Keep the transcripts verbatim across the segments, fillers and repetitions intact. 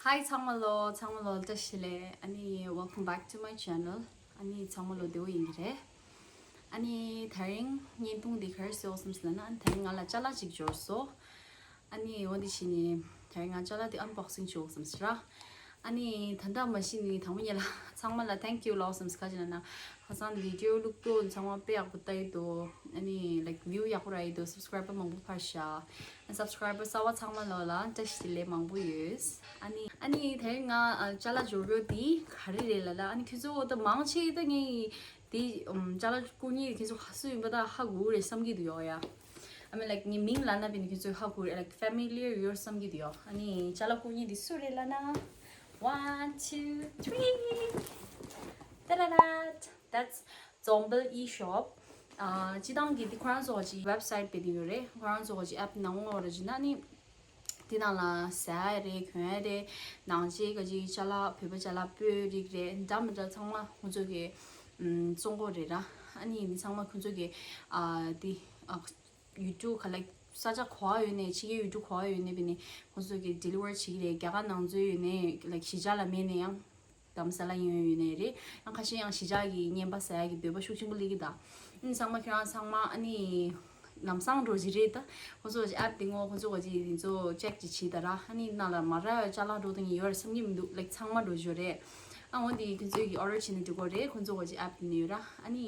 Hi ཚང་མ་ལོ། ཚང་མ་ལོ་བཀྲ་ཤིས་བདེ་ལེགས། ཨ་ནི་welcome back to my channel. ཨ་ནི་ཚང་མ་ལོ་བདེ་པོ་ཡིན་གྱི་རེད། ཨ་ནི་དེ་རིང་བརྙན་ཐུང་འདི་ག་རེ་བཟོས་སོང་ཟེར་ན། ཨ་ནི་དེ་རིང་ང་ལ་ཅ་ལག་ཅིག་འབྱོར་སོང་། ཨ་ནི་འོ་འདི་བྱས་ནས་དེ་རིང་ང་ཅ་ལག་འདི་unboxing བྱེད་དགོས་བསམ་སོང་ར། ཨ་ནི་ད་ལྟ་མ་གཞི་ནས་དང་པོ་ཉིད་ལ་ཚང་མ་ལ་thank you ལབ་དགོས་བསམ་སོང་། ག་ཅི་ལབ་ན། ཁ་སང་video བླུགས་དུས་ཚང་མ་དཔེ་ཡག་པོ་ལྟ་ཡི་འདུག་ཨ་ནི་like view ཡག་པོ་རག་ཡི་འདུག subscriber མང་པོ་འཕར་ཤག subscriber གསར་པ་ཚང་མ་ལོ་ལ་བཀྲ་ཤིས་བདེ་ལེགས་མང་པོ་ཡོད། ཨ་ནི་ཨ་ནི་དེ་རིང་ང་ཨ་ཅ་ལག་འབྱོར་ཡོད་འདི་ག་རེ་རེད་ལབ་ན། ཨ་ནི་ཁྱེད་ཚོ་ད་མང་ཆེ་ད་ངས་འདི་ཨམ་ཅ་ལག་བསྐུར་མཁན་ཁྱེད་ཚོ་ཧ་སུ་ཡིན་པ་ད་ཧ་གོ་གི་རེད་བསམ་གྱི་འདུག་ཡོ་ཡ། I mean like ངའི་མིང་ལབ་ན་བས་ནི་ཁྱེད་ཚོ་ཧ་གོ་རེད། Like familiar ཡོད་བསམ་གྱི་འདུག་ཡོ། ཨ་ནི་ཅ་ལག་བསྐུར་མཁན་འདི་སུ་རེད་ལབ་ན། One, two, three. ཏཱ་ར་ར། That's Zomble eShop. ཨ་སྤྱི་བཏང་གི་འདི་ཁོ་རང་ཚོ་གི་website དཔེ་དེ་ཡོད་རེད། ཁོ་རང་ཚོ་གི་app ནང་ལོགས་ར་བྱས་ན་ནི་འདི་ནང་ལ་ཟ་ཡ་རེད། གོན་ཡ་རེད། ནང་ཆེ་ག་ཅིག་ཅ་ལག་བོད་པ་ཅ་ལག་སྤོས་རིགས་རེད། འདྲ་མི་འདྲ་ཚང་མ་ཁོང་ཚོ་གི་ཨམ་བཙོང་གི་ཡོད་རེད་ར། ཨ་ནི་འདི་ཚང་མ་ཁོང་ཚོ་གི་ཨ་འདི་ཨ་ཡུལ་གྲུ་ག་ལ་ས་ཆ་ག་པར་ཡོད་ནའི་ཕྱི་རྒྱལ་ཡུལ་གྲུ་ག་པར་ཡོད་ནའི་བས་ནི་ཁོང་ཚོ་གི་deliver བྱེད་ཀྱི་རེད། རྒྱ་གར་ནང་ཚོ་ཡོད་ནའི་like གཞིས་ཆགས་ལ་མེད་ནའི་ཡང་རྡ་རམ་ས་ལ་ཡོད་ཡོད་ནའི་རེད། ཡང་ཁ་ཤས་ཡང་གཞིས་ཆགས་ཀྱི་བརྙན་པར་ཟ་ཡ་གི་འདོད་པ་ཤུགས་ཆེན་པོ་སླེབས་ཀྱི་ད། ཨ་ནི་ཚང་མ་ཁྱེད་རང་ཚང་མ་ཨ་ནི་ལམ་སང་འགྲོ་གི་རེད་ད། ཁོང་ཚོ་གི་app དེ་ངོ་ཁོང་ཚོ་གི་དེ་ཚོ་check ཅིག་བྱེད་ད་ར། ཨ་ནི་ནང་ལ་མ་ར་ཅ་ལག་འགྲོ་དང་ཡོད་རེད་བསམ་གྱི་མི་འདུག like ཚང་མ་འགྲོ་གི་ཡོད་རེད། ཨ་འོ་འདི་ཁྱེད་ཚོ་གི་order བྱས་ནས་འགྲོ་གི་རེད། ཁོང་ཚོ་གི་app དེ་ནས་ཡོད་ར། ཨ་ནི་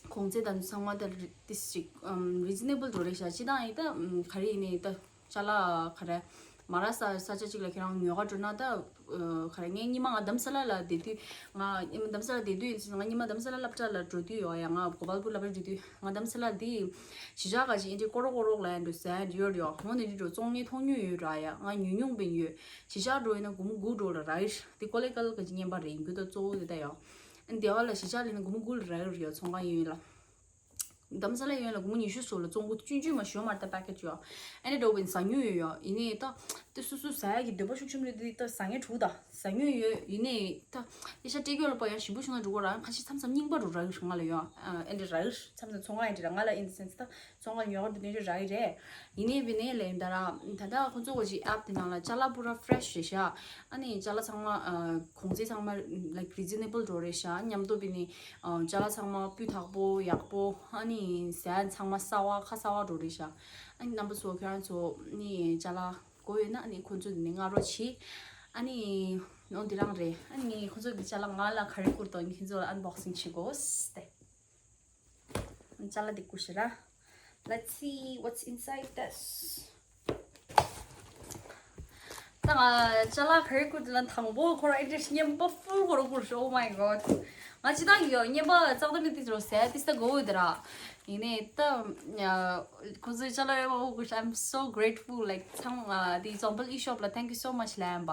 གོང་ཚད་དང་ཚང་མ་ད་ཏིས་ཅིག་ཨམ་reasonable འགྲོ་རེད་ཤག་སྤྱི་བཏང་ཡིན་ད་ཨམ་ག་རེ་ཡིན་ནའི་ད་ཅ་ལག་ག་རེ་མ་ར་ས་ས་ཆ་ཅིག་ལ་ཁྱེད་རང་ཉོ་ག་འགྲོ་ན་ད་ཨ་ག་རེ་ངས་སྔོན་མ་ང་རྡ་རམ་ས་ལ་ལ་བསྡད་དུས་ང་རྡ་རམ་ས་ལ་བསྡད་དུས་ཡིན་ཙང་ང་སྔོན་མ་རྡ་རམ་ས་ལ་སློབ་གྲྭ་ལ་འགྲོ་དུས་ཡོད་ཡ། ང་གོ་པལ་པུར་སློབ་གྲྭ་འགྲོ་དུས་ང་རྡ་རམ་ས་ལ་འདི་གཞིས་ཆགས་ག་ཅིག་ཨིན་དྲི་ཀོ་རོག་ཀོ་རོག་ལ་ཡ་འགྲོ་ཟ་ཡ་འདྲི་ཡོད་རེད་ཡ། འོ་འདི་འདྲི་འགྲོ་བཙོང་མཁན་མཐོང་མྱོང་ཡོད་ར་ཡ། ང་ཉོས་མྱོང་བས་ཡོད། གཞིས་ཆགས་འགྲོ་ཡིན་ན་སྒོར་མོ་དགུ་འགྲོ་ལ་རག་གི་རེད། འདི་ཀོ་ལེ་ཀལ་ག་ཅིག་བརྙན་པར་རེད། ཡིན་རྒྱུ་ད་གཙོ་བོ་འདི་ད་ཡ། ཨ་ནི་སྡེ་བ་ལ་གཞིས་ཆགས་ལ་ཡིན་ན་སྒོར་མོ་དགུ་ལ་རག་གི་རེད་ཡ། ཚོང་ཁང་ཡིན་ཡིན་ལ། རྡ་རམ་ས་ལ་ཡོད་ལ་སྒོར་མོ་ཉི་ཤུ་སོགས་ལ་བཙོང་གི་ཆུང་ཆུང་མ་ཞོ་མར་ད་packet ཡོད། ཨ་ནི་འགྲོ་བའི་ཟ་མྱོང་ཡོད་ཡ། ཡིན་ནའི་ད་དེ་སོ་སོ་ཟ་ཡ་གི་འདོད་པ་ཤུགས་ཆེན་པོ་ཡོད་དེ་ད་ཟ་མཁན་དྲུག་ད་ཟ་མྱོང་ཡོད། ཡིན་ནའི་ད་ཨེ་ཤ་སྤྲད་རྒྱུ་ལ་པ་ཡང་ཞིམ་པོ་བྱུང་ན་འགྲོ་གོ་ར། ཁ་ཤས་མཚམས་མཚམས་རྙིང་པ་རུ་རག་གི་རེད་ང་ལ་ཡ། ཨ་ཨ་འདྲ་རག་གི་རེད། མཚམས་མཚམས་ཚོང་ཁང་ཨ་འདྲ་ར་ང་ལ་in the sense ད་ཚོང་ཁང་ཉོ་ག་འགྲོ་ནས་རག་གི་རེད། ཡིན་ནའི་བས་ནའི་ལས་ད་ར་ད་ལྟ་ཁོང་ཚོ་གོ་ཅིག་app དེ་ནང་ལ་ཅ་ལག་པུ་ར་fresh རེད་ཤག་ཨ་ནི་ཅ་ལག་ཚང་མ་ཨ་གོང་ཚད་ཚང་མ་like reasonable འགྲོ་རེད་ཤག་མཉམ་དུ་བས་ནི་ཨ་ཅ་ལག་ཚང་མ་སྤུས་དག་པོ་ཡག་པོ། ཨ་ནི་ཟས་ཚང་མ་གསར་བ་ཁ་གསར་བ་འགྲོ་རེད་ཤག་ཨ་ནི་རྣམ་པ་ཚོ་ཁྱེད་རང་ཚོ་ནི་ཅ་ལག་དགོས་ཡོད་ན་ཨ་ནི་ཁོང་ཚོ་ནི་མངགས་རོགས་བྱེད། ཨ་ནི་ནོ་འདི་རང་རེད། ཨ་ནི་ཁོང་ཚོ་གི་ཅ་ལག་ང་ལ་ག་རེ་བསྐུར་དང་ཁྱེད་ཚོ་ལ་unboxing བྱེད་དགོས་ཏེ། ཅ་ལག་འདི་བསྐུར་ཤི་ར། Let's see what's inside this. ད་ང་ཅ་ལག་ག་རེ་བསྐུར་དེ་ལ་དང་པོ་ཁོ་རང་ཨེ་འདྲ་བརྙན་པ་full ཁོ་རང་བསྐུར་ཤི། Oh my god. ང་ཅི་ད་ཡོད་བརྙན་པ་ཙག་ད་མི་དེ་ཚོ་ཟས་ཏིས་ད་གོ་འོས་དེ་ར། ཡིན་ནའི་ད་ཁོ་ཚོའི་ཅ་ལག་ཡོད་མ་བསྐུར་ཤི། I'm so grateful. Like ཚང་ཨ་དེ་Zomble eShop ལ་thank you so much ལབ་ཡིན་པ།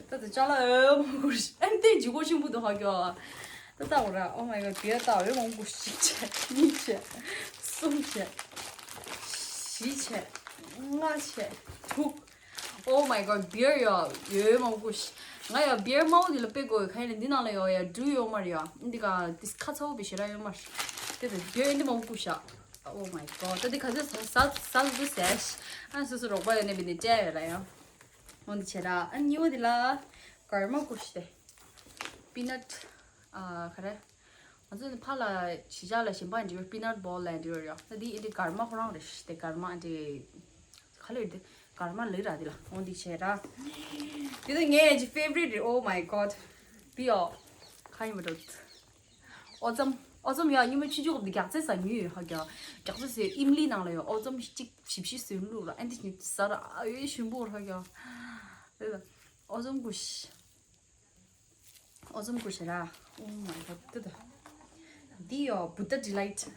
ད་དེ་ཅ་ལག་ཡོད་མ་བསྐུར་ཤི། ཨ་ནི་དེ་ཇི་གོ་ཆེན་པོ་འདུག་ཧ་གོ། ད་ལྟ་འོ་ར། Oh my god. བེར་ད་ཡོད་མང་པོ་ཞིག་བྱས། གཉིས་བྱས། གསུམ་བྱས། བཞི་བྱས། ལྔ་བྱས། དྲུག Oh my god. བེར་ཡོད་ཡོད་མང་པོ་ཞིག་ང་ཡ་བེར་དམར་པོ་འདི་ལ་དཔེ་དགོས་ཡོད། ག་ཡིན་ན་འདི་ནང་ལ་ཡོད་ཡ་འབྲུ་ཡོད་མ་རེད་ཡ། འདི་ག་དེ་ཁ་ཚ་བོ་བེ་ཞེ་ར་ཡོད་མ་རེད། དེ་དེ་བེར་འདི་མང་པོ་བཞག Oh my god. ད་འདི་ག་ཚོད་ཟ་ཟ་ཟ་འདུག་ཟེར། ཨ་སོ་སོ་རོགས་པ་ཡོད་ནས་བེ་ནས་སྤྲད་ཡོད་ར་ཡ། འོ་འདི་བྱས་ར། ཨ་གཉིས་པ་འདི་ལ་ཀརྨ་ཀུ་ཤི་དེ། Peanut ཨ་ག་རེ། ང་ཚོ་ནི་ཕ་ལ་གཞིས་ཆགས་ལ་གཞན་པ་འདྲི་བར་peanut ball ལ་འདྲི་བར་ཡོད། ད་འདི་འདི་ཀརྨ་ཁོ་རང་རེད། དེ་ཀརྨ་འདི་ག་ལེར་འདི་ཀརྨ་ལེ་ར་འདི་ལ་འོ་འདི་བྱས་ར། དེ་ཚོ་ངའི་ཨེ་ཅི་favorite རེད། Oh my god. འདི་ཡོ། ག་ཡིན་པ་འགྲོ། ཨོ་ཙམ། ཨོ་ཙམ་ཡ། ཉི་མ་ཆུ་ཆུ་གོབ་འདི་རྒྱག་རྩེ་ཟ་ཉུལ་ཡོད་ཧ་ག་རྒྱག་རྩེ་ཟེར་ཨིམ་ལི་ནང་ལ་ཡོད། ཨོ་ཙམ་གཅིག་བཞི་བཞི་ཟོས་ལུགས་ར། ཨ་འདི་ཉི་ཟ་ར་ཨ་ཡོད་ཞིམ་པོ་ར་ཧ་ག་ཨོ་ཙམ་ཀུ་ཤི། ཨོ་ཙམ་ཀུ་ཤི་ར། Oh my god. དེ་ད། འདི་ཡོ་Buddha Delight.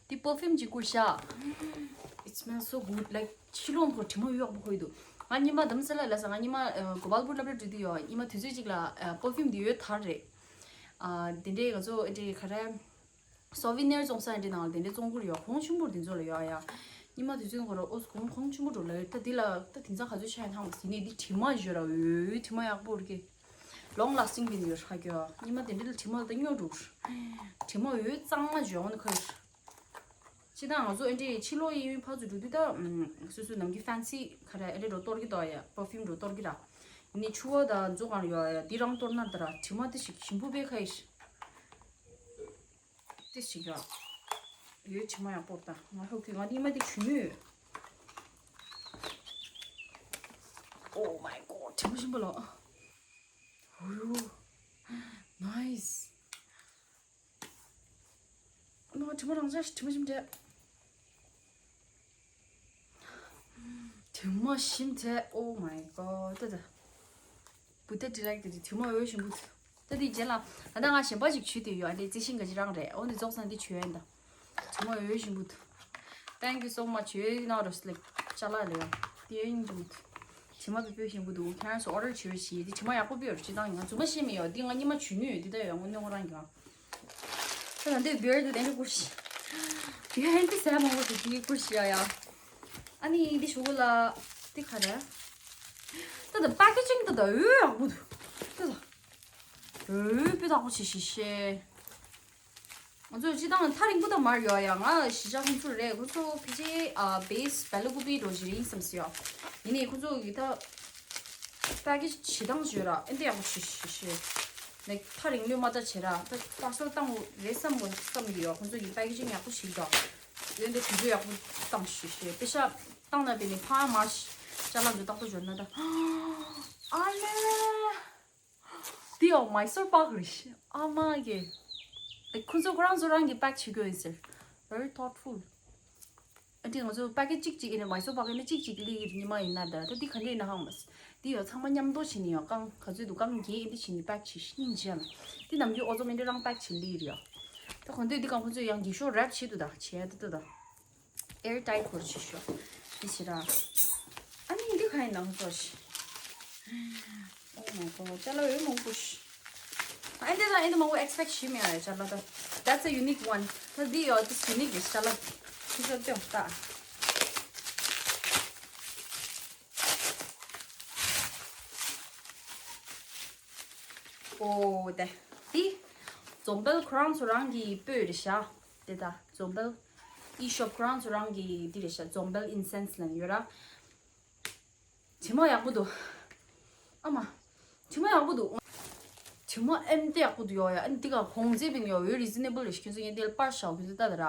འདི་perfume ཅིག་ཀུ་ཤ། It smells so good. Like ཕྱི་ལོགས་ཁོ་དྲི་མ་ཡོད་ཡག་པོ་ཁོ་ཡི་འདུག་ང་ཉི་མ་རྡ་རམ་ས་ལ་ལ་ས་ང་ཉི་མ་གོ་པལ་པུར་སློབ་གྲྭ་འགྲོ་དུས་ཡོ་ཉི་མ་དུས་ཚོད་ཅིག་ལ་perfume འདི་ཡོད་དར་རེད། དེ་འདྲའི་ང་ཚོ་འདི་ག་རེ། Souvenir བཙོང་ས་འདི་ནང་ལ་དེ་འདྲའི་བཙོང་གི་ཡོད། གོང་ཆེན་པོ་འདི་ཚོ་ལ་ཡོད་ཡ། ཉི་མ་དུས་ཚོད་ཁོ་ར་ཨོ་གོང་གོང་ཆེན་པོ་འགྲོ་ལ་ཡོད། ད་འདི་ལ་ད་དེང་སང་ག་ཚོད་ཆ་ཡང་ཐང་མ་ཟིན་ནས་འདི་དྲི་མ་ཡོད་ར། འོ་དྲི་མ་ཡག་པོ་ར་གི། Long lasting བྱས་ནས་ཡོད་ཧ་གི་ཡ། ཉི་མ་དེ་འདྲའི་ལ་དྲི་མ་ད་སྨྱོ་འགྲོ། དྲི་མ་འོ་གཙང་མ་བྱས་འོ་ན་ཁ། སྤྱིར་བཏང་ང་ཚོ་ཨེ་འདྲའི་ཕྱི་ལོགས་ཡིན་ཕར་ཚུར་འགྲོ་དུས་ད་སོ་སོ་ནམ་རྒྱུན་fancy ག་རེ་ཨེ་འདྲའི་འགྲོ་གཏོར་གི་འདུག་ཡ། perfume འགྲོ་གཏོར་གི་ར། ནི་ཕྱུ་པ་དང་མཛོ་གང་ཡོད་ཡ། འདི་རང་གཏོར་ན་ད་ར་དྲི་མ་དེ་ཞིག་ཞིམ་པོ་པའི་ཁ་ཡི་ཤི། དེ་ཞིག་ཡོད། ཡོད་དྲི་མ་ཡག་པོ་ད་ང་ཧོ་གི་ང་ནི་མ་དེ་ཞུ་མོད། Oh my god དྲི་མ་ཞིམ་པོ་ལོ། ཧུ། Nice ནོ། དྲི་མ་རང་ཅག་དྲི་མ་ཞིམ་དྲས། དྲི་མ་ཞིམ་དྲས། Oh my god ད་ད། བུ་ཏ་ཌི་རེག་ཏི་དྲི་མ་འོས་ཞིམ་པོ་འདུག་ད་དེ་རྗེས་ལ་ད་ལྟ་ང་གཞན་པ་ཞིག་བྱུས་དེ་ཡོད། ཨ་འདྲའི་རྩི་ཤིང་ག་ཅི་རང་རེད། འོ་འདི་རྫོགས་སང་འདི་བྱུས་ཡོད་ད། དྲི་མ་འོས་ཞིམ་པོ་འདུག Thank you so much ཡོད་ན་རོ་སི་ལེག་ཅ་ལག་ལ་ཡོད་དེ་ཡོད་ཡིན་ཅི་མོ། དྲི་མ་བེ་བེ་ཞིམ་པོ་འདུག་ཁྱེད་རང་ཚོ་ཨོ་ཌར་བྱེད་རོགས་བྱེད། དེ་དྲི་མ་ཡག་པོ་བེ་ཡོད་སྤྱི་བཏང་ཡིན། ང་རྫུན་མ་བཤད་མི་ཡོད། འདི་ང་གཉིས་མ་བྱུས་མི་ཡོད། འདི་ད་ཡོད་ཡང་དངོས་གནས་ཁོ་རང་གི་ཨ། ད་ད་འདི་བེར་འདི་དེ་འདྲ་བསྐུར་ཤི། བེར་འདི་ཟས་མང་པོ་ཞིག་འདི་བསྐུར་ཤི་ཡ་ཡ། ཨ་ནི་འདི་ཞུ་གུ་ལ་འདི་ག་རེ། ད་ད་པེ་ཀེ་ཇིང་ད་ད་འོས་ཡག་པོ་འདུག་ད་ད། འོས་སྤུས་དག་པོ་བྱེད་ཤི་ཤེ། ང་ཚོ་སྤྱི་བཏང་ཐག་རིང་པོ་ད་མར་ཡོད་ཡ། ང་གཞིས་ཆགས་ཁོང་ཚོ་རེད། ཁོང་ཚོ་ཕལ་ཆེར་ཨ་བེ་སི་བེ་ལ་ཀུ་པི་འགྲོ་བཞིན་རེད་བསམ་སི་ཡོད། ཡིན་ནའི་ཁོང་ཚོ་གི་ད་པེ་ཀེ་ཇི་བྱེད་སྟངས་བརྗོད་ར་ཨེ་འདི་ཡག་པོ་ཞུ་ཞུ་ཞུ། ལེགས་ཐག་རིང་ལོས་མ་ལྟ་བྱེད་ར་ད་པར་སལ་བཏང་དགོས་རེད་བསམ་མོ་བསམ་གི་ཡོད། ཁོང་ཚོ་གི་པེ་ཀེ་ཇིང་ཡག་པོ་ཞིག་འདུག་ཡོན་ཏན་དུས་ཚོད་ཡག་པོ་བཏང་ཞུ་ཞུ། པེ་ཤ་བཏང་ན་པེ་ནི་ཕ་མ་ཅ་ལག་འདི་ཏག་ཏག་འབྱོར་ན་ད། ཨ་ལེ། འདི་ཡང་མའི་སོར་པག་རེད་ཤི། ཨ་མ་གི། ཁོ་ཚོ་ཁོ་རང་ཚོ་རང་གི་པེག་བྱེད་དགོས་ཡིན་ཟེར། Very thoughtful ཨ་འདི་ང་ཚོ་པེ་ཀེ་ཇི་གཅིག་གཅིག་ཡིན་ན་མའི་སོར་པག་ཡིན་ན་གཅིག་གཅིག་ལི་ཡིར་ཉི་མ་ཡིན་ན་ད་ད་འདི་ག་འདྲ་ཡིན་ན་ཧང་མ་སི། འདི་ཡང་ཚང་མ་མཉམ་དུ་བྱེད་ནི་ཡང་རྐང་ག་ཚོད་འདུག་རྐང་བརྒྱད་ཡིན་འདི་བྱེད་ནི་པེག་བྱེད་ཤི་སྙིང་རྗེ་ལ། འདི་ནམ་རྒྱུན་ཨོ་ཛོ་མེ་འདི་རང་པེག་བྱེད་ལི་ཡིར་ཡང་། ད་ག་འདི་འདི་གང་ཁོ་ཚོས་ཡང་རྒྱུ་ཤོག་རེབ་བྱེད་འདུག་ད་བྱེད་ཡ་འདི་ད་ད། ཨེར་ཏའིཊ་སྐོར་ཞིག་ཤོག་འདི་ཞེ་དྲག་ཨ་ནི་འདི་ག་ཡིན་ནམ་ཚོ་ཞིག Oh my god ཅ་ལག་འོས་མང་པོ་ཞིག་ཨ་འདི་དང་ཨ་འདི་མང་པོ་ཨེག་སི་པེག་བྱེད་མི་ཡོད་ཡ། ཅ་ལག་ད། That's a unique one ད་འདི་ཡོད། This unique རེད། ཅ་ལག་ཁྱི་ཤོར་ཏེ་ཡོང་ད། ཨོ་དེ། འདི། འཛོམས་དཔལ་ཁོ་རང་ཚོ་རང་གི་སྤོས་རེད་ཤག་དེ་ད་འཛོམས་དཔལ། ཨི་ཤོབ་ཁོ་རང་ཚོ་རང་གི་འདི་རེད་ཤག་འཛོམས་དཔལ་ཨིན་སེན་སི་ལབ་ཡོད་ར། དྲི་མ་ཡག་པོ་འདུག་ཨ་མ། དྲི་མ་ཡག་པོ་འདུག་དྲི་མ་ཨེམ་དེ་ཡག་པོ་འདུག་ཡོ་ཡ། ཨ་ནི་འདི་ག་གོང་ཚད་པིན་ཡོ་འོས་རི་ཛི་ནེ་བལ་རེད་ཤག་ཁྱོད་ཚོ་ཡན་དེ་ལ་པར་ཤག་ཁྱོད་ཚོ་ལྟ་ད་ར།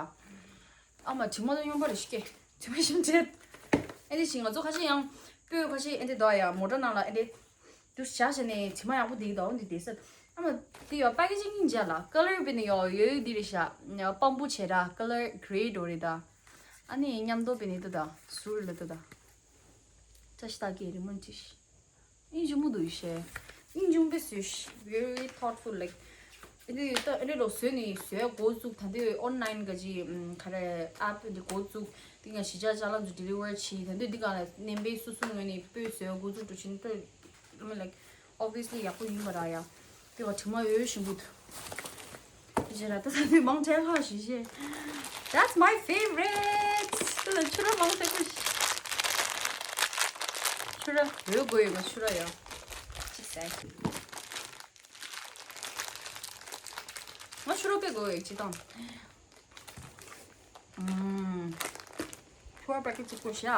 ཨ་མ་དྲི་མ་ལ་སྨྱོན་པ་རེ་ཞིག་སྐྱེ། དྲི་མ་ཞིམ་དྲེད། ཨེ་འདི་ཞིག་ང་ཚོ་ཁ་ཤས་ཡང་སྤོས་ཁ་ཤས་ཨེ་འདི་འདུག་ཡ་མོ་ཊ་ནང་ལ་ཨེ་འདི། དུ་བཞག་བྱས་ནས་དྲི་མ་ཡག་པོ་འདི་འདུག་འདི་བསྡད་ས། ཨ་མ་འདི་ཡོ་པེ་ཀེ་ཇིང་ཡིན་བྱས་ལ་ཀ་ལར་པེ་ནི་ཡོ་ཡོ་འདི་རེད་ཤག་སྤམ་པོ་བྱས་ར་ཀ་ལར་གྷེ་རེ་འགྲོ་རེད་ད། ཨ་ནི་མཉམ་དུ་པེ་ནི་ཏུ་ད་ཟུར་ལ་ཏུ་ད། བཀྲ་ཤིས་རྟགས་བརྒྱད་རི་མོན་ཊི་ཤི། ཨིན་ཇུ་མུ་དུ་ཤེ། ཨིན་ཇུ་པེ་སུ་ཤི། Very thoughtful like ཨེ་འདི་ད་ཨེ་འདི་ལོ་བཟོས་ནི་བཟོས་འགོ་བཙུགས། ད་འདི་ཨོན་ལན་ག་ཅི་ག་རེ་ཨེབ་འདི་འགོ་བཙུགས། འདི་ང་གཞིས་ཆགས་ཅ་ལག་ཚོ་ཌེ་ལི་ཝར་བྱས། ད་འདི་འདི་ག་ལ་ནེམ་པེ་སུ་སུ་ངོས་ནས་སྤོས་བཟོས་འགོ་བཙུགས་འགྲོ་ཕྱིན་སྤོས། I mean like obviously ཡག་པོ་ཡིན་པ་ར་ཡ། དེ་བ་དྲི་མ་འོས་ཞིམ་པོ་འདུག་ཞེ་ར་ད་ད་དེ་མང་ཆེ་ལྷག་ཞིག་ཞེ། That's my favorite ད་ད་ཆུ་ར་མང་ཆེ་ཁུ་ཞིག་ཆུ་ར་འོས་དགོས་ཡོད་ང་ཆུ་ར་ཡོད་ཅིག་ཟས། ང་ཆུ་ར་དཔེ་དགོས་ཡོད་ཅི་དང་། ཕོར་པེ་ཀེ་ཊི་གཅིག་བསྐུར་ཤག་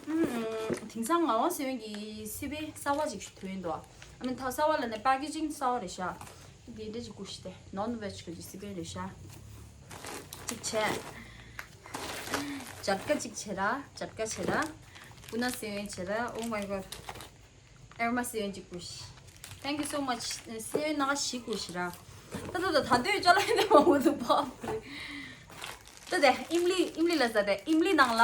དེང་སང་ངག་དབང་ཟེར་བའི་གི་སི་པན་གསར་པ་ཅིག་ཐོན་འདུག་ཨ་མི་ཐ་གསར་པ་ལ་ནི་པེ་ཀེ་ཇིང་གསར་པ་རེད་ཤག་འདི་འདྲ་ཅིག་བསྐུར་ཤི་སྟེ་ནོན་ཝེཇ་གི་སི་པན་རེད་ཤག་གཅིག་བྱས། ཇ་ཀ་གཅིག་བྱས་ར། ཇ་ཀ་བྱས་ར། ཀུ་ན་སི་པན་བྱས་ར། Oh my god ཨེར་མ་སི་ཡོན་གཅིག་པུ་ཤི། Thank you so much སི་ཡོན་ནང་ཤི་གུ་ཤི་ར། ད་ད་ད་ད་དུས་ཅོ་ལ་ཡིན་ནས་མང་པོ་འདུག་པ། ད་དེ་ཨིམ་ལི་ཨིམ་ལི་ལ་ཟ་དེ་ཨིམ་ལི་ནང་ལ་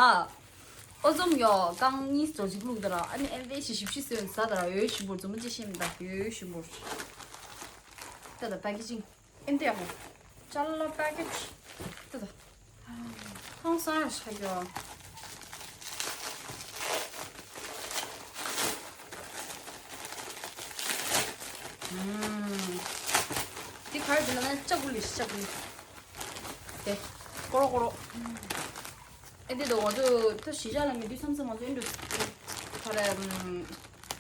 ཨོ་ཛོམ་ཡོ་རྐང་གཉིས་ཙོ་ཅིག་བླུགས་ད་ར། ཨ་ནི་ཨེམ་བེ་ཤི་ཞིབ་ཞི་སི་ཡོན་ཟ་ད་ར། ཡོ་ཡོ་ཞིམ་པོ་རྫུན་མ་ཅི་ཤེས་མི་ད་ཡོ་ཡོ་ཞིམ་པོ། ད་ད་པེ་ཀེ་ཇིང་། ཨེ་འདི་ཡག་པོ། ཅ་ལག་པེ་ཀེ་ཇི། ཏི་ཏི། ཧང་སང་ཡ་ཆ་གྱོ། ཨུམ། འདི་ག་རེ་འདི་ལ་ན་ལྕགས་པོ་ལི་ལྕགས་པོ་ལི། དེ། ཀོ་རོ་ཀོ་རོ། ཨེ་འདི་དོ་ང་ཚོ་ད་གཞིས་ཆགས་ལ་མི་འདུག་བསམ་བསམ་ང་ཚོ་ཨེ་འདྲ་ག་རེ་ཨུམ།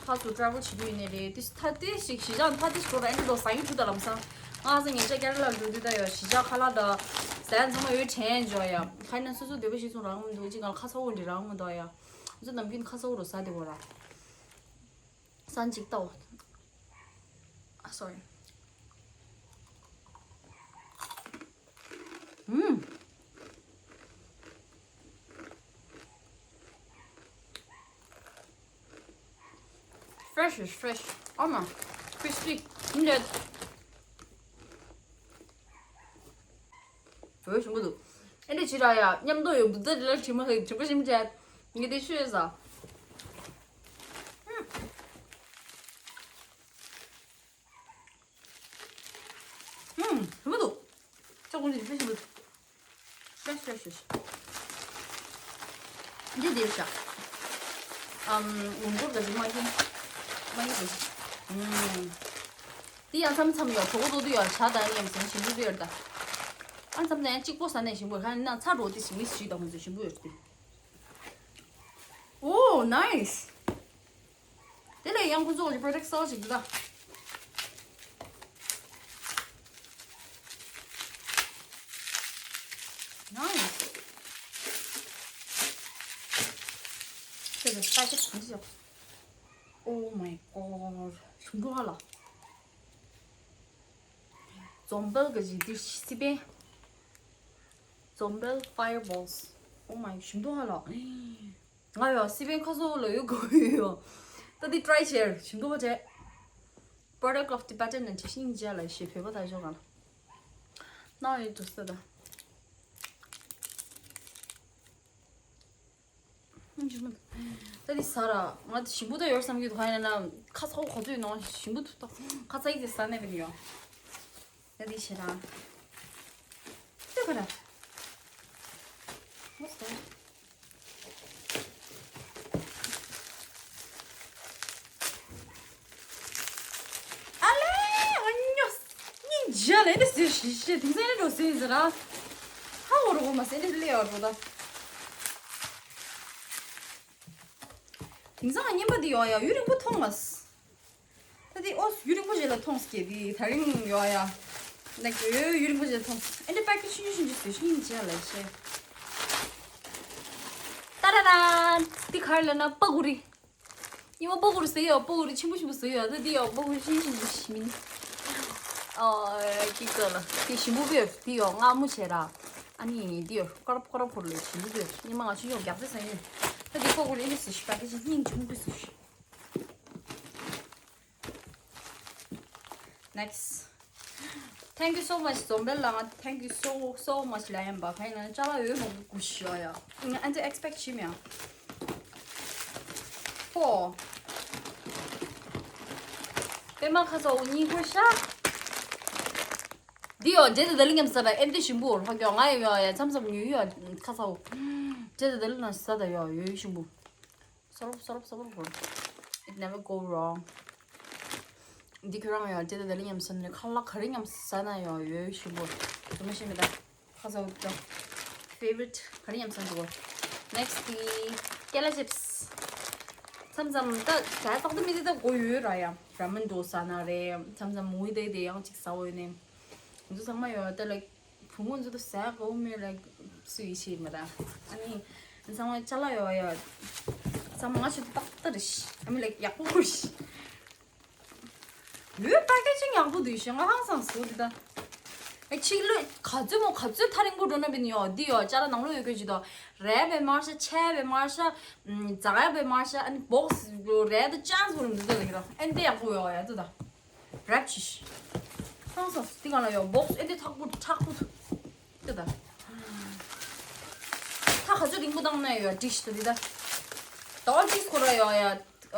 ཁ་སུ་ཊ་རེ་ཝལ་བྱེད་རྒྱུ་ཡིན་ནི་རེད། དེ་ད་དེ་ཞིག་གཞིས་ཆགས་ད་དེ་ཞིག་གོ་ད་ཨེ་འདྲ་དོ་ཟ་ཡིན་ཐུ་ད་ལམ་སང་ང་ཚོ་ཉེ་ཆར་ཀེ་ར་ལ་འགྲོ་དུས་ད་ཡོད་གཞིས་ཆགས་ཁ་ལག་ད་ཟ་ཡ་ཚང་མ་ཡོད་དྲན་འཇོག་ཡ་ཁ་ན་སོ་སོ་འདོད་པ་ཞིག་སོང་རང་མི་འདུག་ཅི་གང་ཁ་ཚ་བོ་འདྲི་རང་མི་འདུག་ཡ། ང་ཚོ་ནམ་རྒྱུན་ཁ་ཚ་བོ་རུ་ཟ་དེ་བོ་ར། སང་ཅིག་ལྟ་འོ། ཨ་སོ་རི། ཨུམ། Fresh is fresh. ཨ་མ། Crispy. འདི། འོ་ཞིམ་པོ་འདུག་ཨེ་འདྲ་ཅི་ར་ཡ། མཉམ་དུ་ཡོད་འདུག་ད་དེ་ལ་དྲི་མ་ཧེ་དྲི་མ་ཞིམ་ཅན། ངས་དེ་ཤོད་ས། ཧུམ། ཧུམ། ཞིམ་པོ་འདུག་ཅོག་ཀུན་གྱི་ཧྲི་ཞིམ་པོ་འདུག་ཧྲི་ཧྲི་ཧྲི། འདི་འདིར་བཞག་ཨམ། ལུང་སྐོར་ག་ཅིག་མ་ཡིན། མ་ཡིན་པ་ཞིག་ཨམ། འདི་ཡང་མཚམས་མཚམས་ཡོད་གྲོགས་པོ་ཏོ་ཏོ་ཡོད་ཇ་དང་ཡང་ཟིན་ཞིམ་པོ་ཡོད་ད། ཨ་མཚམས་ནས་གཅིག་པོ་ཟ་ནས་ཞིམ་པོ་ཁ་ན་ཚ་འགྲོ་དེ་ཞིམ་མི་ཞིག་དང་ཧུན་སུ་ཞིམ་པོ་ཡོད་དེ། Oh, nice. དེ་ལས་ཡང་ཁོ་ཚོ་གི་product གསར་པ་ཞིག་འདུག་ད། Nice. དེ་ལས་packet གང་ཞིག Oh my god. ཞིམ་པོ་ཧ་ལ། འཛོམས་དཔལ་གྱི་འདི་སི་པན། འཛོམས་དཔལ་fireballs. Oh my, ཞིམ་པོ་ཧ་ལ། ང་ཡང་སི་པན་ཁ་སོ་ལ་ཡོད་དགོས་ཡོད། ད་འདི་try བྱེད་ཞིམ་པོ་བྱས། Product of Tibetan and Chin Jia ལ་ཞེས་བོད་པ་དག་ཞོག་གང་། ན་ཡོད་དུ་ས་ད། ད་འདི་ཟ་ར། ང་ཞིམ་པོ་ད་ཡོད་བསམ་གྱི་འདུག་གང་ཡིན་ན་ཁ་ཚ་བོ་ག་ཚོད་ཡིན་ནོ་ཞིམ་པོ་འདུག་ད་ཁ་ཚ་ཡིག་དེ་ཟ་ནས་བི་ཡོང་། ད་འདི་ཞེ་རང་། ད་ག་ར། What's that? ཨ་ལེ། ཨ་ཉོ། སྙིང་རྗེ་ལེ་འདི་ཟེར་ཞིག་ཞེ་དེང་སང་ནི་འགྲོ་ཟེར་ཟེར་ར། ཧ་འོ་རོ་མ་ཟེར་འདི་ལེ་འོ་རོ་ད། དེང་སང་རྙིང་པ་འདི་ཡོང་ཡ་ཡུན་རིང་པོ་མཐོང་མ། ད་འདི་ཨོ་ཡུན་རིང་པོ་ཞིག་ལ་མཐོང་སྐྱེ་འདི་ད་རིང་ཡོང་ཡ། ནག་ཡོད་ཡུན་རིང་པོ་ཞིག་ལ་མཐོང་། ཨེ་འདི་པེ་ཀེ་ཇི་ཆུང་ཆུང་ཆུང་ཞིག་ཞིག་ཡིན་ཅི་ལ་ཤེས། ཏ་ར་ར། འདི་ག་རེ་ལབ་ན་པ་གུ་རི། ཉི་མ་པ་གུ་རི་ཟེར་ཡོད། པ་གུ་རི་ཆེན་པོ་ཆེན་པོ་ཟེར་ཡོད། ད་འདི་ཡོད་པ་གུ་རི་ཆེན་ཆེན་པོ་ཞིག་མིན། ཨ་ཀི་ཀ་ལ་འདི་ཞིམ་པོ་བེར་འདི་ཡོད་མངར་མོ་བྱས་ར། ཨ་ནི་འདི་ཡོད་ཀ་ར་ཀ་ར་ཕོར་ལ་ཞིམ་པོ་བེར། ཉི་མ་ང་ཆུ་ཡོད་རྒྱག་ཚེ་ཟེར་ཡོད། ད་འདི་པ་གུ་རི་ཨེ་འདི་ཟེར་ཞིག་པ་ཀེ་ཇི་སྙིང་ཆུང་པོ་ཟེར་ཞིག Next. Thank you so much. Zombel ལ་ང་thank you so so much ལབ་ཡིན་པ། གང་ཡིན་ན་ཅ་ལག་ཡོད་མང་པོ་ཞིག་ཡོད་ཡ། ང་ཨ་འདི་expect བྱེད་མེད་ཡ། ཧོ། པད་མ་ཁ་ཚ་བོ་གཉིས་པོ་ཤ། འདི་ཡོད་རྗེས་དེ་ད་ལི་ཉམས་ས་ར་ཨེ་འདི་ཞིམ་པོ་ཧ་གྱོ་ང་ཡོད་ཡ་མཚམས་མཚམས་ཉོས་ཡོད་ཁ་ཚ་བོ། རྗེས་དེ་ད་ལི་ན་ས་ད་ཡོད་ཡོད་ཞིམ་པོ། སོར་སོར་སོར་སོར། It never go wrong. འདི་ཁྱོད་རང་ཡང་ལྟེ་ད་ད་ལི་ཉམས་ས་ནས་ཁ་ལག་ག་རེ་ཉམས་ས་ན་ཡང་ཡོད་ཞུ་གོ། དུ་མ་ཤེས་མེད་ད། ཁ་ཚ་བོ་ད། Favorite ག་རེ་ཉམས་ས་འདུག་གོ། Next དེ་ཀེ་ལ་ཅིབས། མཚམས་མཚམས་ད་ད་ཏག་ཏག་མི་དེ་ད་གོ་ཡོད་ར་ཡ། ར་མེན་དོ་ས་ན་རེ། མཚམས་མཚམས་མུ་ཡི་དེ་དེ་ཡང་ཅིག་ས་བོ་ཡོད་ནས། འདི་ཚང་མ་ཡོད་ད་ལ། བུ་མོ་ཚོ་ད་ཟ་གོ་མེད་ལ་སུ་ཡི་ཤེས་མ་ད། ཨ་ནི་ཚང་མ་ཅ་ལག་ཡོད་ཡ། ཚང་མ་ང་ཆུ་ཏག་ཏག་རེད་ཤི། ཨ་མི་ལ་ཡག་པོ་རེད་ཤི། ཡོད་པ་ཀེ་ཇིང་ཡག་པོ་འདུག་ཤི། ང་ཧང་སང་སུ་འདི་ད། ཨེ་ཆིག་ལོ་ག་ཚོད་མོ་ག་ཚོད་ཐག་རིང་པོ་འགྲོ་ན་བིན་ཡོད་འདི་ཡོད་ཅ་ལག་ནང་ལོ་ཡོད་གི་ཇི་ད། རས་པའི་མར་ཤ་ཆས་པའི་མར་ཤ། ཛ་ཡ་པའི་མར་ཤ་ཨ་ནི་བོག་སི་རས་ད་ཅན་སི་བོ་རུ་འདི་ད་ལ་གི་ར་ཨེ་འདི་ཡག་པོ་ཡོད་ཡ་འདི་ད། རེབ་ཆི་ཤི། ཧང་སང་སི་དེ་ག་ལ་ཡོད་བོག་སི་ཨེ་དེ་ཐག་པོ་ཐག་པོ་དེ་ད། ཐག་ག་ཚོད་རིང་པོ་བཏང་ན་ཡོད་ཏིག་ཤི་དེ་ད། ད་བ་ཏིག་ཁོ་ར་ཡོད་ཡ།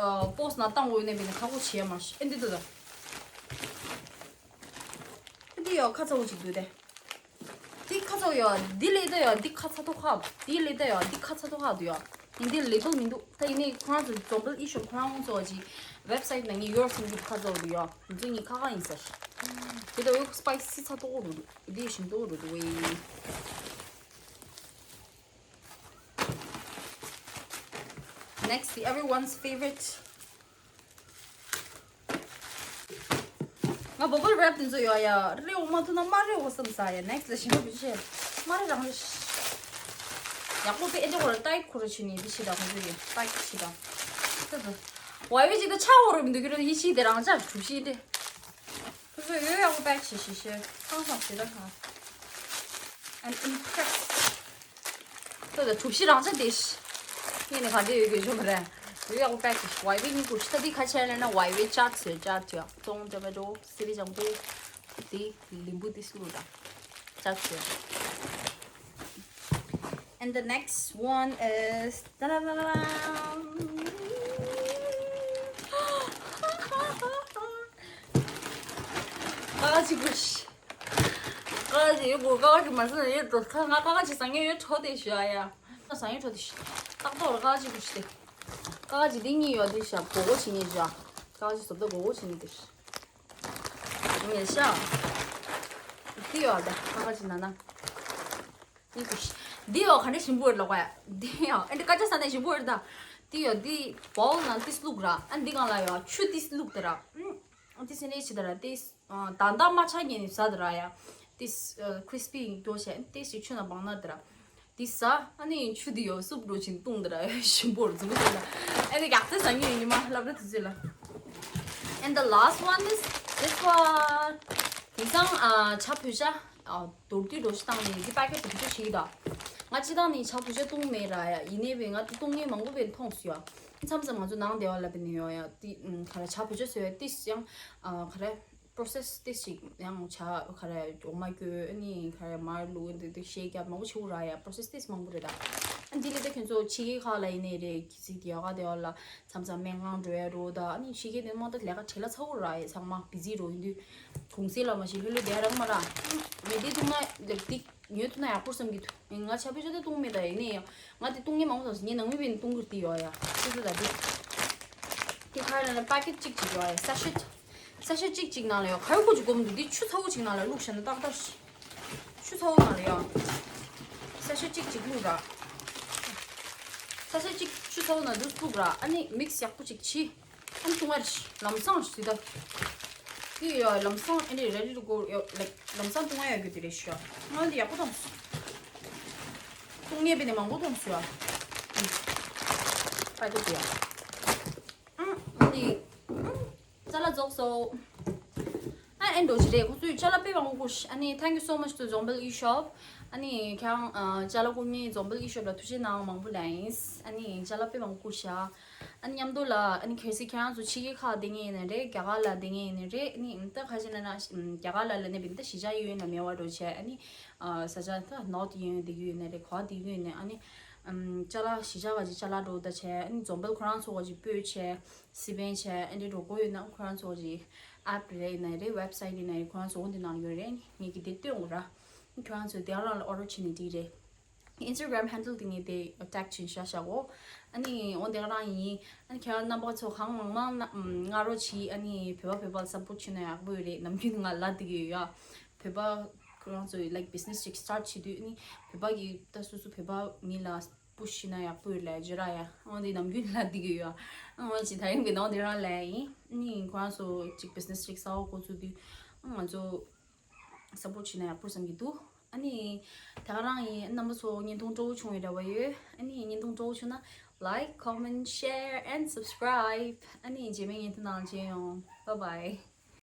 པོག་སི་ན་བཏང་དགོས་ནས་བི་ནས་ཁག་པོ་བྱེད་མ་ཤི་ཨེ་འདི་དེ་ད། ཨེ་འདི་ཡོད་ཁ་ཚ་བོ་ཅིག་འདུག་དེ། འདི་ཁ་ཚ་ཡོད། འདི་ལས་ད་ཡོད། འདི་ཁ་ཚ་ཐོག་ཁ། འདི་ལས་ད་ཡོད། འདི་ཁ་ཚ་ཐོག་ཁ་འདུག་ཡོད། འདི་ལེ་བལ་མི་འདུག་ད་ཡིན་ནའི་ཁོ་རང་ཚོ་འཛོམས་དཔལ་ཨི་ཤོ་ཁོ་རང་ཚོ་གི་ཝེབ་སའིཊ་ནང་ངས་ཡོར་སིང་གི་ཁ་ཚ་འདུག་ཡོད། འདི་ཚོ་ངའི་ཁ་ཁ་ཡིན་ཟེར། དེ་ད་ཡོད་སི་པའི་སི་ཚ་ཐོག་འདུག་འདི་ཞིམ་ཐོག་འདུག་ཝེ། Next, everyone's favorite. ང་བོ་བལ་རེབ་དེ་ཚོ་ཡོད་ཡ། རེའུ་མ་ཐུག་ན་མ་རེའུ་བསམ་ས་ཡ། ནེག་སི་ལ་ཞིམ་པོ་བྱེད། མ་རེ་རང་རེ། ཡག་པོ་དེ་ཨེ་འདྲ་གོ་ལ་ཏའི་ཁོ་ར་ཆུ་ནི་དེ་ཞི་ད་ཁོ་ཚོ་ཡོད་ཏའི་ཞི་ད། ད་ད། ཝའི་ཝེ་ཅིག་ད་ཆགས་འོ་རུ་མི་འདུག་གི་རེད། ཡིད་ཆེས་དེ་རང་ཅག་གྲུབ་ཤིང་དེ། ཁོ་ཚོ་ཡོད་ཡག་པོ་པེག་བྱེད་ཤེས་ཤེས་ཧང་སང་བྱེད་ད་ཧང་། I'm impressed. ཁོ་ཚོ་གྲུབ་ཤིང་རང་ཅག་དེ་ཤི། ངས་ནི་ག་འདྲ་ཡོད་གི་ཞོ་མ་རེད། ཡོད་ཡག་པོ་པེག་བྱེད་ཤེས། ཝའི་ཝེ་གཉིས་ཀོ་ཤི་ད་དེ་ཁ་ཆེ་ལ་ན་ཝའི་ཝེ་ཅར་ཟེར་ཅར་ཡ་ཙོང་ཏོ་མེ་ཏོ་སི་རི་ལྗང་བུ། དེ་ལིམ་བུ་དེ་སུ་ར་ཅར་ཟེར། And the next one is, ད་ད་ད་ད། ཀ་ཅི་བུ་ཤི། ཀ་ཅི་ཡོད་གོ། ཀ་ཅི་མ་ཟིན་ཡོད་དོ། ཁ་ང་ཀ་ཅི་ཟང་ངེ་ཡོད་འཕྲོ་དེ་ཤི་ཨ་ཡ། ང་ཟང་ངེ་འཕྲོ་དེ་ཤི། ཏག་ཏོག་ར་ཀ་ཅི་བུ་ཤི་དེ། ཀ་ཅི་དེ་གཉིས་ཡོད་དེ་ཤ་གོ་གོ་ཤི་ངེ་ཤ། ཀ་ཅི་སོབ་ད་གོ་གོ་ཤི་ངེ་དེ་ཤི། ངེ་ཤ། དེ་ཡོད་དེ་ཀ་ཅི་ན་ན། འདི་ཡོ་ག་འདྲ་ཞིམ་པོ་རེད་ལོག་པ། འདི་ཡོ་ཨེ་འདྲ་ཀ་ཅག་ས་ནས་ཞིམ་པོ་རེད་ད། འདི་ཡོ་འདི་བོལ་ནང་ཏིས་བླུགས་ར། ཨ་འདི་གང་ལ་ཡོ་ཆུ་ཏིས་བླུགས་ད་ར། ཨ་ཏིས་ནས་ཆི་ད་ར་ཏིས། ད་ད་མ་ཆ་ཉན་ནས་ཟ་ད་ར་ཡ། ཏིས་ཁྲིས་པི་འགྱོ་བྱས་ཏིས་ཞིག་ཆུ་ནང་བང་ན་ད་ར། ཏིས་ཟ། ཨ་ནི་ཆུ་འདི་ཡོ་སུབ་འགྲོ་ཆིན་བཏུང་ད་ར་ཞིམ་པོ་རེད་ཟུམ་ཟ་ལ། ཨ་ནི་ཡག་ཏིས་ཟ་ཉན་ཉི་མ་ལབ་ར་དུ་ཟི་ལ། And the last one is this one. དེང་སང་ཨ་ཇ་བོད་ཇ་ཨ་མདོར་བསྡུས་འགྲོ་ཞིག་བཏང་ནས་འདི་པ་ཀེ་ཊི་བེད་སྤྱོད་བྱེད་ཀྱི་ད། ང་སྤྱི་བཏང་ནས་ཇ་བོད་ཇ་བཏུང་མེད་ར་ཡ། ཡིན་ནའི་བས་ང་བཏུང་མཁན་མང་པོ་བས་མཐོང་སོང་ཡ། མཚམས་མཚམས་ང་ཚོ་ནང་སྡེ་བ་ལ་བས་ནས་ཡོང་ཡ། དེ་ཨམ་ག་རེ་ཇ་བོད་ཇ་བཟོ་ཡ་ཏིས་ཡང་ཨ་ག་རེ་པོ་རོ་སེས་ཏིས་ཞིག་ཡང་ཇ་ག་རེ་འོ་མ་སྐྱོ་ཨ་ནི་ག་རེ་མར་བླུགས་འདི་འདི་ཤེས་རྒྱ་མང་པོ་བྱེད་དགོས་ར་ཡ། པོ་རོ་སེས་ཏིས་མང་པོ་རེད་ད། ཨ་འདི་ལས་ད་ཁྱོད་ཚོ་ཕྱི་རྒྱལ་ཁག་ལ་ཡིན་ནའི་རེད། གི་ཚིག་དེ་ཡག་ག་དེ་བ་ལ། མཚམས་མཚམས་སྨན་ཁང་འགྲོ་ཡ་རོ་ད། ཨ་ནི་ཕྱི་རྒྱལ་དེ་མ་ད་ལས་ཀ་བྲེལ་ལ་ཚ་བོ་ར་ཡ། ཚང་མ་བི་ཛི་རོ་ཡིན་དུས། གུང་སེང་ལ་མ་ཤི་ལྷོད་ལྷོད་བསྡད་རག་མ་ར། མི་དེ་བཏུང་ན་ལེགས་ཏིག་ཉོས་ཐུབ་ན་ཡག་པོ་བསམ་གི་འདུག་ང་ཇ་བོད་ཇ་དེ་བཏུང་མེད་ད། ཡིན་ནའི་ཡང་ང་དེ་བཏུང་ངེས་མང་པོ་དང་ངའི་ནང་མི་བས་བཏུང་གི་དེ་ཡོད་ཡ། ཤི་ཤི་ད་དེ། དེ་ཁ་ལ་ན་པ་ཀེ་ཊི་གཅིག་གཅིག་ཡོད་ཡ། ས་ཤེད། ས་ཤེད་གཅིག་གཅིག་ནང་ལ་ཡོད། ཁ་ཡོད་ཁོ་ཅིག་སྒོམ་འདུག་དེ་ཆུ་ཚ་བོ་ཅིག་ནང་ལ་བླུགས་བཞག་ན་ཏག་ཏག་ཤི། ཆུ་ཚ་བོ་ནང་ལ་ཡོད། ས་ཤེད་གཅིག་གཅིག་བླུགས་ར། ས་ཤེད་གཅིག་ཆུ་ཚ་བོ་ནང་དུ་བླུགས་ར། ཨ་ནི་མིག་སི་ཡག་པོ་ཅིག་བྱི། ཨ་ནི་བཏུང་བར་ལམ་སང་ཞིག་ད། དེ་ཡོད་ལམ་སང་ཨ་ནི་རེ་ཌི་ཊུ་གོ་ཡོད། ལམ་སང་བཏུང་བ་ཡོད་རྒྱུ་དེ་རེད་ཤག་ང་འདི་ཡག་པོ་བཏང་སོང་། བཏུང་ངེས་པས་ནི་མང་པོ་བཏང་སོང་ཡ། ཨ་དེ་དེ་ཡ། ཨ་ནི། ཅ་ལག་རྫོགས་སོང་། ཨ་ཨེ་འགྲོ་ཞིག་རེད། ཁོ་ཚོས་ཅ་ལག་དཔེ་མང་པོ་བསྐུར་ཤག་ཨ་ནི་thank you so much to Zombel eShop. ཨ་ནི་ཁྱེད་རང་ཅ་ལག་བསྐུར་མཁན་Zombel eShop ལ་ཐུགས་རྗེ་གནང་མང་པོ་ལབ་ཡིན། ཨ་ནི་ཅ་ལག་དཔེ་མང་པོ་བསྐུར་ཤག་ཨ་ནི་མཉམ་དུ་ལ་ཨ་ནི་གལ་སྲིད་ཁྱེད་རང་ཚོ་ཕྱི་རྒྱལ་ཁག་བསྡད་མཁན་ཡིན་ན་རེད། རྒྱ་གར་ལ་བསྡད་མཁན་ཡིན་ན་རེད། ཨ་ནི་ད་ག་ཞེ་ན་ན་རྒྱ་གར་ལ་ལ་ནི་བིན་ད་གཞིས་ཆགས་གཡས་གཡོན་ལ་མེད་པ་འགྲོ་བྱས། ཨ་ནི་ས་ཆ་ད་North གཡས་གཡོན་བསྡད་ཀྱི་ཡོད་ན་རེད། ག་བ་བསྡད་ཀྱི་ཡོད་ན་ཨ་ནི་ཅ་ལག་གཞིས་ཆགས་ག་ཅིག་ཅ་ལག་འགྲོ་ད་བྱས། ཨ་ནི་Zombel ཁོ་རང་ཚོ་ག་ཅིག་སྤོས་བྱས། སི་པན་བྱས། ཨ་འདྲ་འགྲོ་དགོས་ཡོད་ན་ཁོ་རང་ཚོ་གི་app རེད་ཡིན་ན་རེད། website ཡིན་ན་རེད། ཁོ་རང་ཚོ་འོ་འདི་ནང་ཡོད་རེད། ངས་ཀྱི་དེ་སྟོན་དགོས་ར། ཁྱོད་རང་ཚོས་དེ་རང་ལ་order བྱས་ནས་འགྲིག་རེད། Instagram handle དེ་ངས་དེ་tag བྱས་བཞག་བཞག་གོ་ཨ་ནི་འོ་དེ་ག་རང་ཡིན། ཨ་ནི་ཁྱེད་རང་རྣམ་པ་ཚོ་གང་མང་མང་ན་ང་རོ་བྱིས། ཨ་ནི་བོད་པ་བོད་པ་ལ་support བྱས་ན་ཡག་པོ་ཡོད་རེད། ནམ་རྒྱུན་ང་ལབ་བསྡད་ཀྱི་ཡོད་ཡ། བོད་པ་ཁོ་རང་ཚོས་like business ཅིག་start བྱེད་དུས། ཨ་ནི་བོད་པ་གི་ད་སོ་སོ་བོད་པ་མི་ལ་push བྱས་ན་ཡག་པོ་ཡོད་ལབ་བརྗོད་ར་ཡ། འོ་འདི་ནམ་རྒྱུན་ལབ་བསྡད་ཀྱི་ཡོད་ཡ། འོ་ཅི་ད་ཡིན་གི་ནང་དེ་རང་ལབ་ཡིན། ཨ་ནི་ཁོ་རང་ཚོ་ཅིག་business ཅིག་གསར་པ་འགོ་བཙུགས་དུས་ང་ཚོ་support བྱས་ན་ཡག་པོ་བསམ་གྱི་འདུག་ཨ་ནི་ད་ག་རང་ཡིན། རྣམ་པ་ཚོ་བརྙན་ཐུང་སྤྲོ་པོ་བྱུང་བའི་རེ་བ་ཡོད། ཨ་ནི་བརྙན་ཐུང་སྤྲོ་པོ་བྱུང་ན་like, comment, share and subscribe. ཨ་ནི་རྗེས་མའི་བརྙན་ཐུང་ནང་མཇལ་ཡོང་། Bye bye.